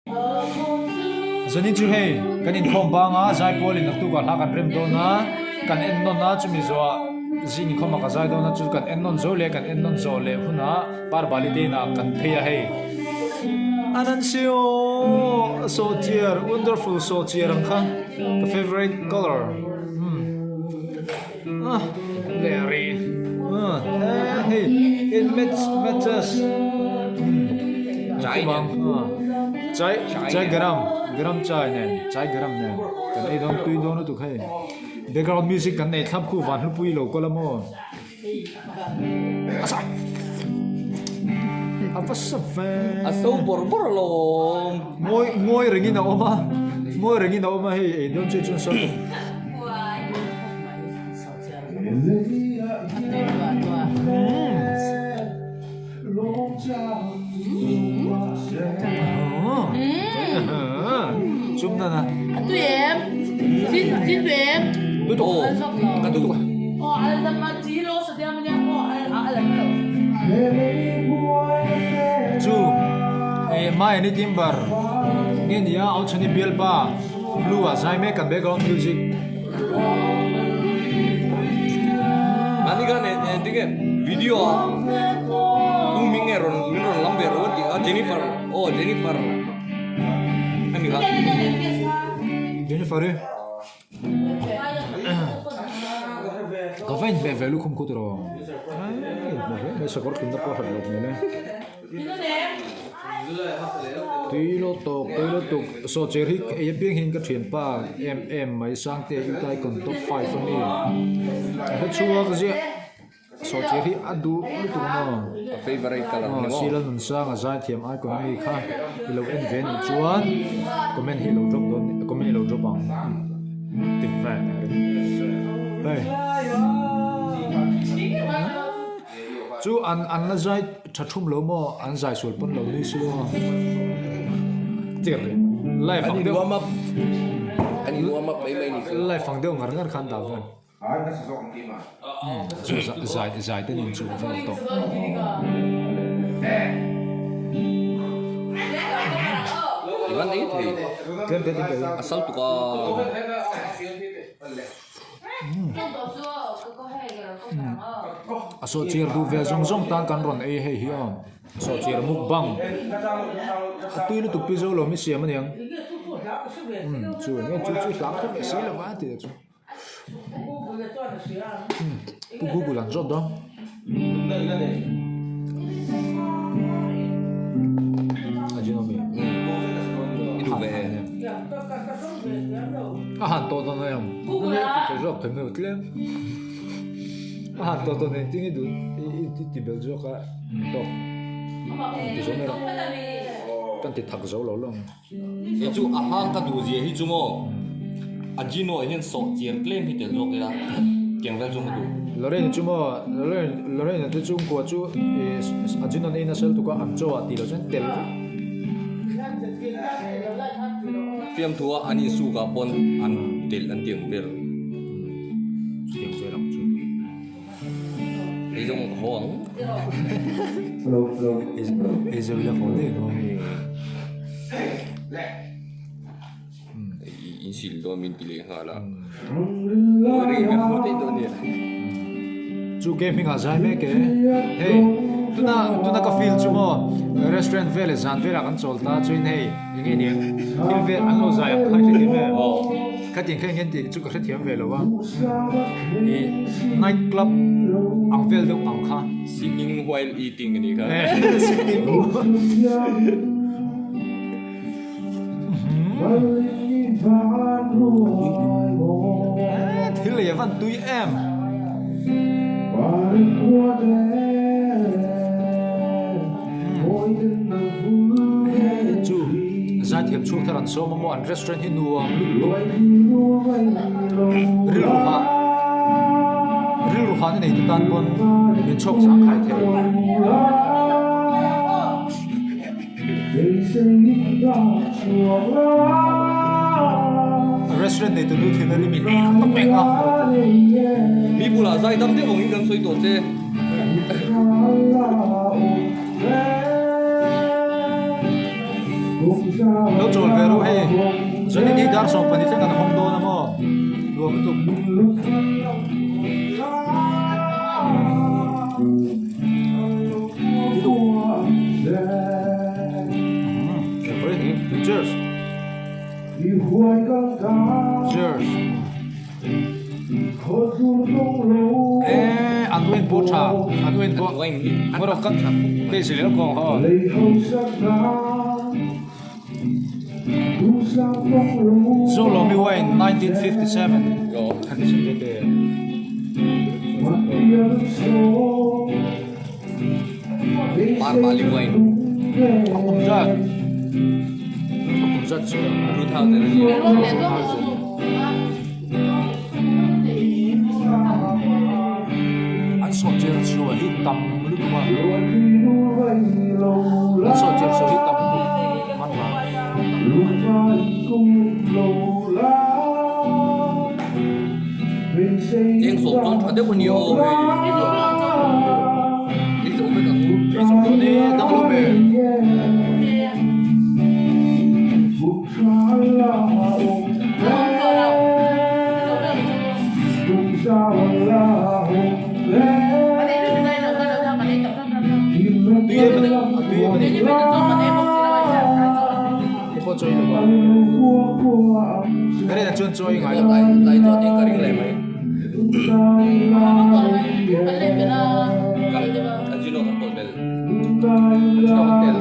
Zanin chu hei kan inkhawm bang a, zaipawl in naktuk ah hla kan rem dawn a, kan en nawn a, chumi zawh ah zing inkhawm ah ka zai dawn a, chu kan en nawn zo leh kan en nawn zawh leh hun ah Parbali te inah kan phei a hei. Anansi aw sawhchiar wonderful sawhchiar ang kha ka favourite colour umm ah leh rih ah hei it match matches umm Chai nen chai chai garam garam chai nen chai garam nen kan ei dawn tui dawn lutuk hei background music kan nei thlap khu van hlupui lo kawl a maw. A va sa ve. A so bawrh bawrh alawm. Ngawi ngawi rengin a awm a, ngawi rengin a awm a hei ei dawn che chuan sawn. Chum nana. A tui em? Chin chin tui em? Tui tawh. Ka duh. Aw al dam a chi lo sa diam ania aw al a al an lo. Chu eh mai ani timber nge nia au chhani bialpa blue ah zai mek kan background music. Ani khan eh tinge video ah tu mi nge rawn min rawn lam ve rawh a ti a Jennifer aw Jennifer ani kha. Jennifer i ka va inhmeh ve lukhum khut rawh ai hmeh hle mai sakawr thlunna pawh a hrat loh hmel e. Tui lo tawk tui lo tuk sawhchiar hi ei apiang hian ka thianpa em em mai Sangte i taikon top five a mi a hre chhuak ziah sawhchiar hi a duh lutuk a maw A favourite colour ni maw? Sila Nunsanga zaithiam icon a mi kha i lo en ve anih chuan comment hi i lo drop dawn comment i lo drop ang ti vel hei. Chu an an la zai tha thum lo maw an zai sual pawn lo nui su aw tir live ang deuh an in warm up mai mai ni chu live ang deuh ngar ngar khan dah vel chu zai zai te nen chu vel tawh. I van ei thei tlem te tin a sal tuk a. A sawhchiar duh ve zawng zawng tan kan rawn ei hei hi aw sawhchiar mukbang a tui lutuk pi zo lo mi siam aniang umm chu eng nge chu chu hlang kha leh si lo va tih chu umm pu google an zawt dawn. I duh ve em? A han tawh dawn em? Ka zawk thei mai tlem. A han tawh dawn engtin i duh i ti belh zawk a tawk. Ti zo mai rawh. Kan ti thak zo lo lo ang. Kei chu a hang ka duh zia hi chu maw a Gino ah hian sawh chiar tlem hi tel zawk ila tiang vel chu ka duh. Lorraine chu maw Lorraine Lorraine te chhungkua chu a Gino in a sel tuk a an chaw ah tih loh chuan tel vek. Fiamthu a an insuk ah pawn an tel an ti ang vel. Chutiang vel ang chu. Ei zawng ka haw ang. Ei zo ila haw daih ang. In sil dawn min ti leh nghal a. Ngawi reng kan haw daih dawn nia. Chu game hmingah zai mek e. Hei tuna tuna ka feel chu maw restaurant vel leh zan velah kan chawl ta chuan hei eng nge niang thil vel an lo zai ang kha i hrethiam em? Khatiang kha eng nge tih chu ka hrethiam ve lo a. Ih night club ang vel deuh ang kha. Singing while eating a nih kha. Singing Thil lei a van tui em. Chu zaithiam chhung thar an sawm a maw an restaurant hi nuam lutuk rilru hah rilru hah na nei te tan pawn min chhawk chang khai thei. Restaurant nei tunu thil a rim in ei tak mek a. Mi bulah zai dam deuh angin kan sawi tawh che. Lo chawl ve ru hei. Zanin hi dar 12 thleng an hawng dawn a maw? Nuam lutuk. Cheers. Cheers. Eh, an win pawh tha, an win pawh. Ngawrok ka kei si leh kawng ho. Zolomi wine 1957. Kan ti te te. Parbali wine. A kum zat. A kum zat chu. 2000 An sawh cher chhuah hi tam lutuk a. An sawh cher chhuah hi tam lutuk man la. Cheng sawm chuan tha deuh a ni aw hei. Ei zo vek ang. Ei zo dawn e, dang lo ve. Tui em a ni, a tui em a ni. Hei pawh chawi lo a. Ka rinah chuan chawi ngai lo. Tlai chuan eng ka ring leh mai. Kan zino kan pawlh bel. Kan zino kan tel.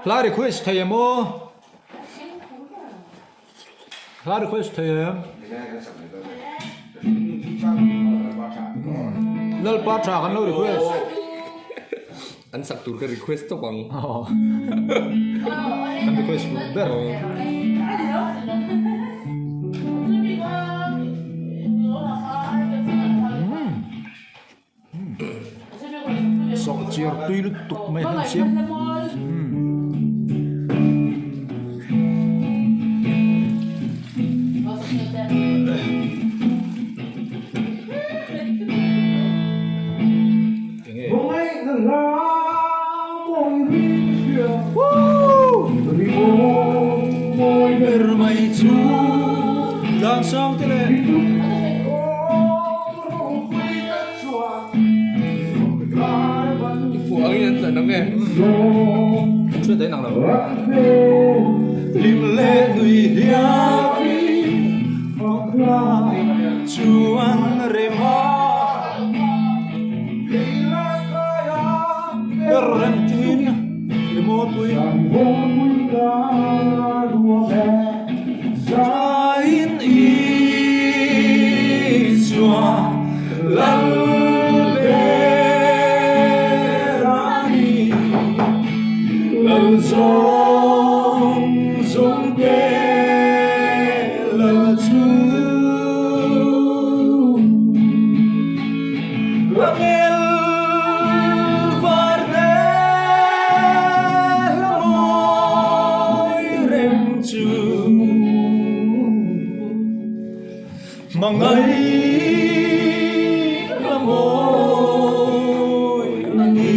Hla request thei em aw? Hla request thei em? Lalpa tha kan lo request. An sak tur ka request tawp ang. Kan request ber. Sawhchiar tui lutuk mai han siam. Ber mai chu tlang sang te leh. Lim leh nui hiain chuan rem a ber rem tin emaw pui Zain Isua lal ber a ni lal zawng zawng te lal chu Langel var te la mawi rem chu Hmangaih la mawi a ni.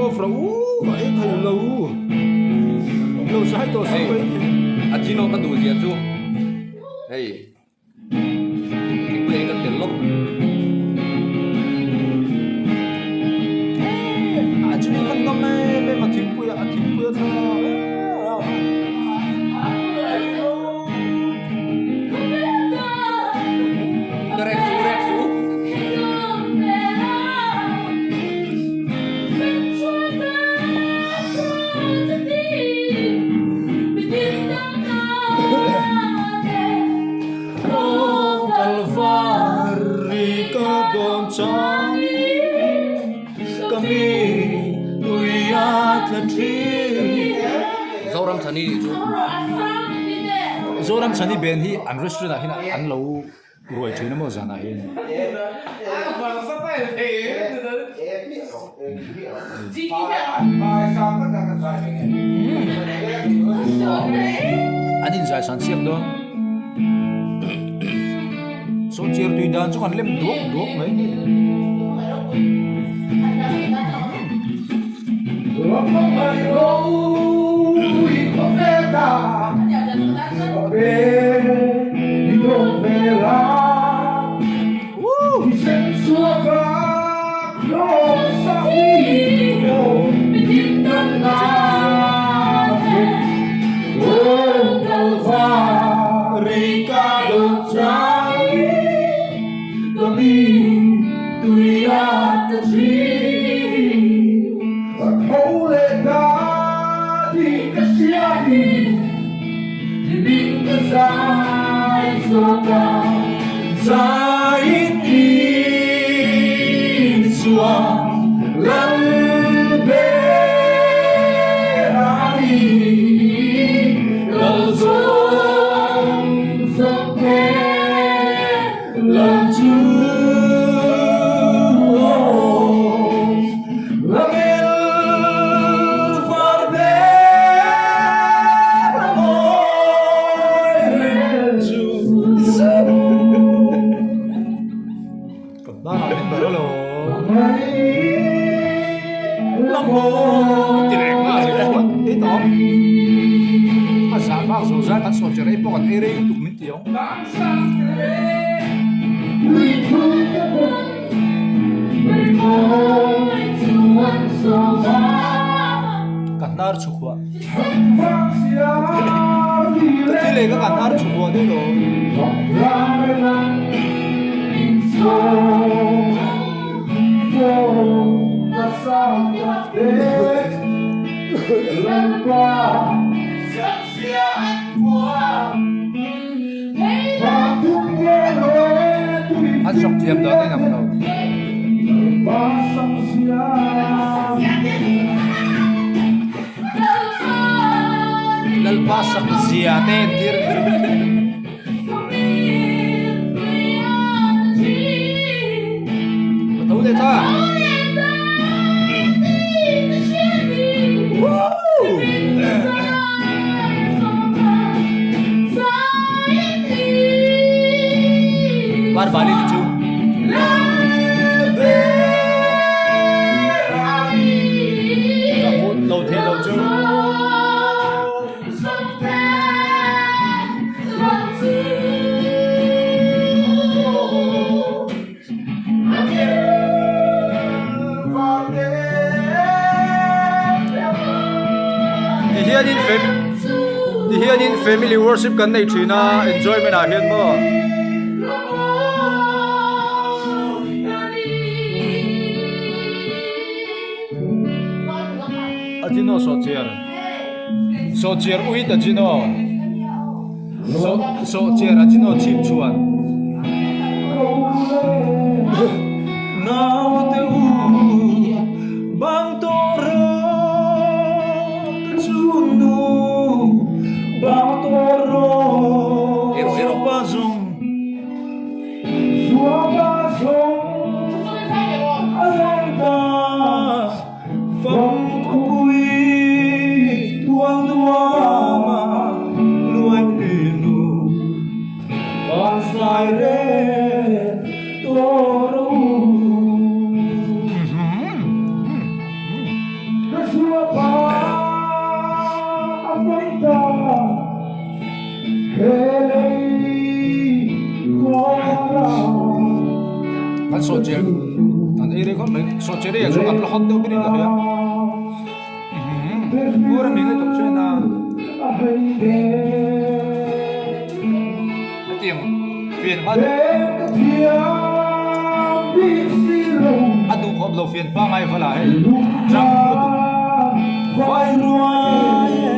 Off rawh u a ei thei lo lo zai tawh si mai. A chin awk ka duh zia chu hei thingpui ka tel lawk. A chin kan ngam em em a thingpui a thingpui a thla Ka rek su rek su. Kalvari ka dawn changin ka mi tui a tla thin. Zoram Chhani tih chu. Zoram Chhani Ben hi an restaurant ah hian an lo ruai thin a maw zanah hian. An inzai san chiak dawn. Sawhchiar tui dan chu kan lem duak duak mai. Ka hnar chhuk huah. Ka thi leh ka ka hnar chhuk huah daih lo. An sawk thiam dan a inang lo. Lalpa sak zia te entir a ni chu. Ka tho leh ta. Var bali te chu. Ka hmuh lo thei lo chu. Ti hianin fam ti hianin family worship kan nei thin a enjoyment ah hian maw. Ajino sawhchiar sawhchiar uit ajino. Sawhchiar a chinaw chhip chhuan. Naute u bang tawh rawh ka chhungnu bang tawh rawh Zuapa zawng Zuapa zawng a lang ta. Famkhawpui tual nuama luai inu Vanzai rel tawh ro u. Ka chhuah pa a fai ta he lei khuara. Kan sawhchiar an ei rei khawp mai sawhchiar hi chu an la hot deuh ber in ka hria pur a mi ngaih tawh chuan a hetiang fian hma a duh khawp lo fian pangai vala hei chang lutuk vai ruai e.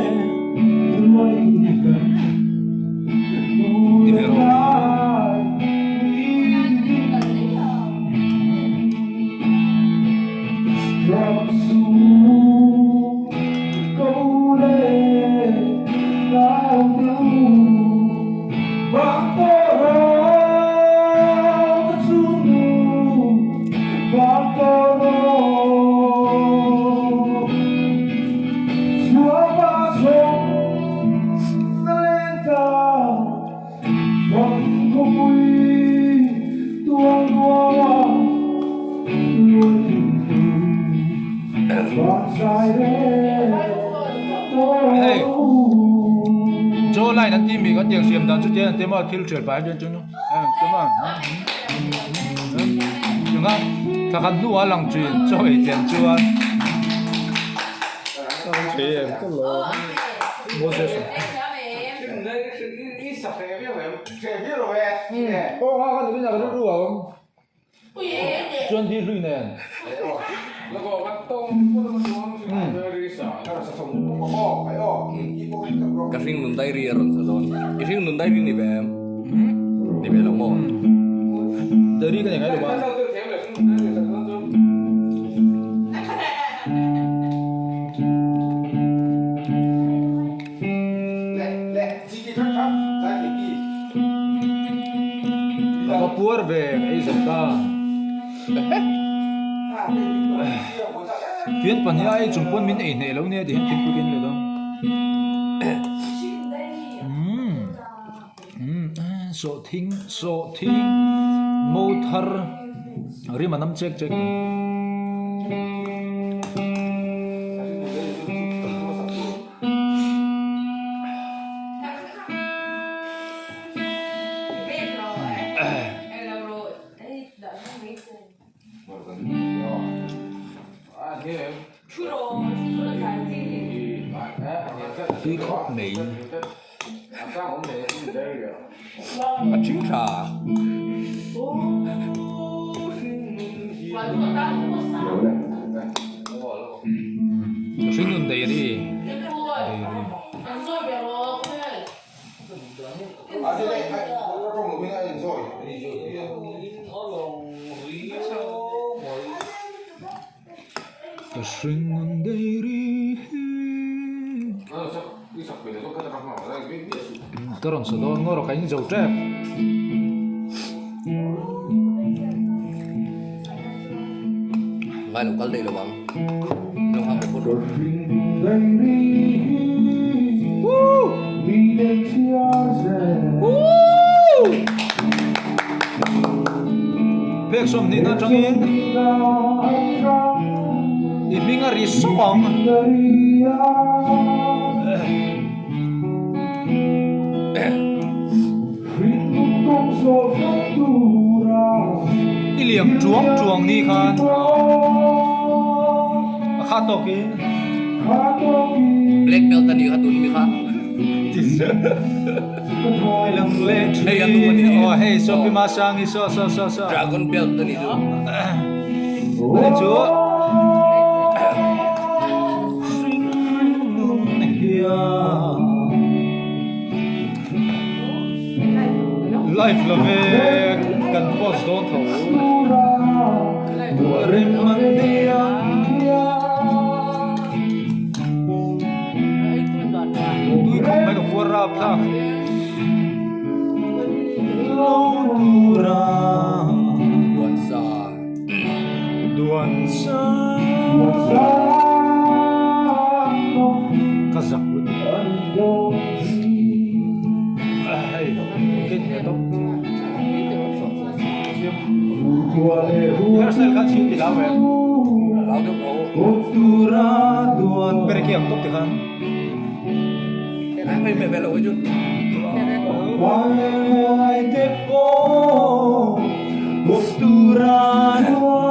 Ti ve rawh. Hei Jaw line an tih mi kan tiang siam dan chu tiang an ti maw thil thial pah hian chuan tunga thla khat hnuah a lang thin chaw ei thiam chuan Chuan hi hlui nen. Ka hring nun diary a rawn sa dawn. I hring nun diary ni ve em? Ni ve lo maw? Diary ka nei ngai lo a. Ka va puar ve ka ei zo ta. Fian pahnih a ei chung pawn min ei hneh lo nia ti hian thingpui ka in leh dawn. Umm sawhthing sawhthing mo thar rim a nam chek chek. Tui khawp mai. A thing tha. Hringnun dairy Ka hringnun dairy hi Ka rawn sa dawn ngawr a ka in zo tep. Ngai lo kal daih lo ang. Lo nghak leh phawt rawh. Phek 20 atangin i hming a ri sawk ang. I liam tuang tuang ni khan a kha tawk in Black belt a nih kha tun mi kha. Hei a nu a nih aw hei saw pi Masangi saw saw saw saw Dragon belt a nih chu. Ani chu Hringnun hian Live lo ve kan post dawn tho. Rem an nia. Tui khawp mai ka puar rap thlak. Lo tura. Duan sa. Duan sa. Ka zak lut. Hei, ken nge tawp. Hairstyle kha chhing ti lau em? Lau deuh tho. Tura duan pere ki ang tawp ti khan. Hei meh ve lo chu. Wai te pawh tura duan.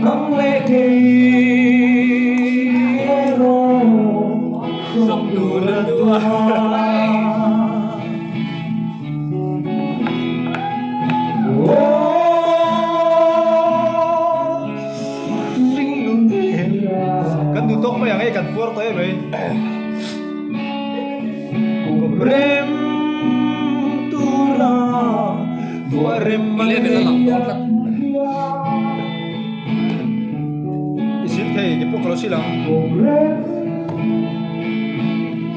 Nang leh kei. Sawp tur a duan. I level a lang dawn tlat. I sil thei ke pawh ka lo sil ang.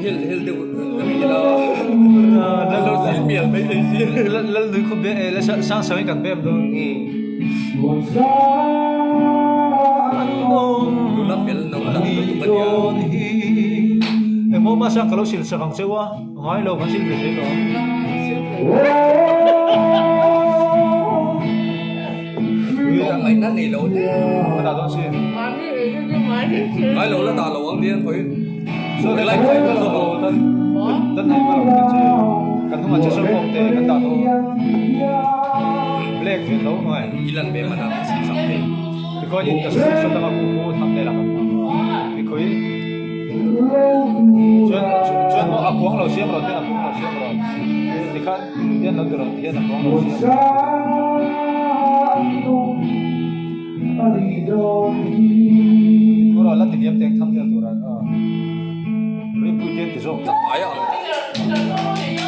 Hel hel deuh kan ni la. Lal lo sil mial mai thei si. Lal nui khaw be eh sang sang in kan bem dawn. Nula fel no tak lutuk a nia. Engmaw mahse ka lo sil sak ang cheu a. Ngai lo kan sil ve thei lo. Tawng ngaihna nei lo hle. Ka dah dawn si. Ngai lo la dah lo ang tia khawi. So lai khawi ka lo tan tan hei ka lo kan che. Kan hnungah che sawn awm te kan dah dawn. Black ve tho mai. I lan ve mana ka sil sak thei. Tikhawi in ka screenshot anga ku ku thumbnail ah kan hmang a. Tikhawi Chuan chuan maw a kuang lo siam rawh tian a kuang lo siam rawh tikhan tian lo ti rawh tihian a kuang lo siam rawh la ti hniam teng tham vel tur a rinpui te an ti zawk aia ang.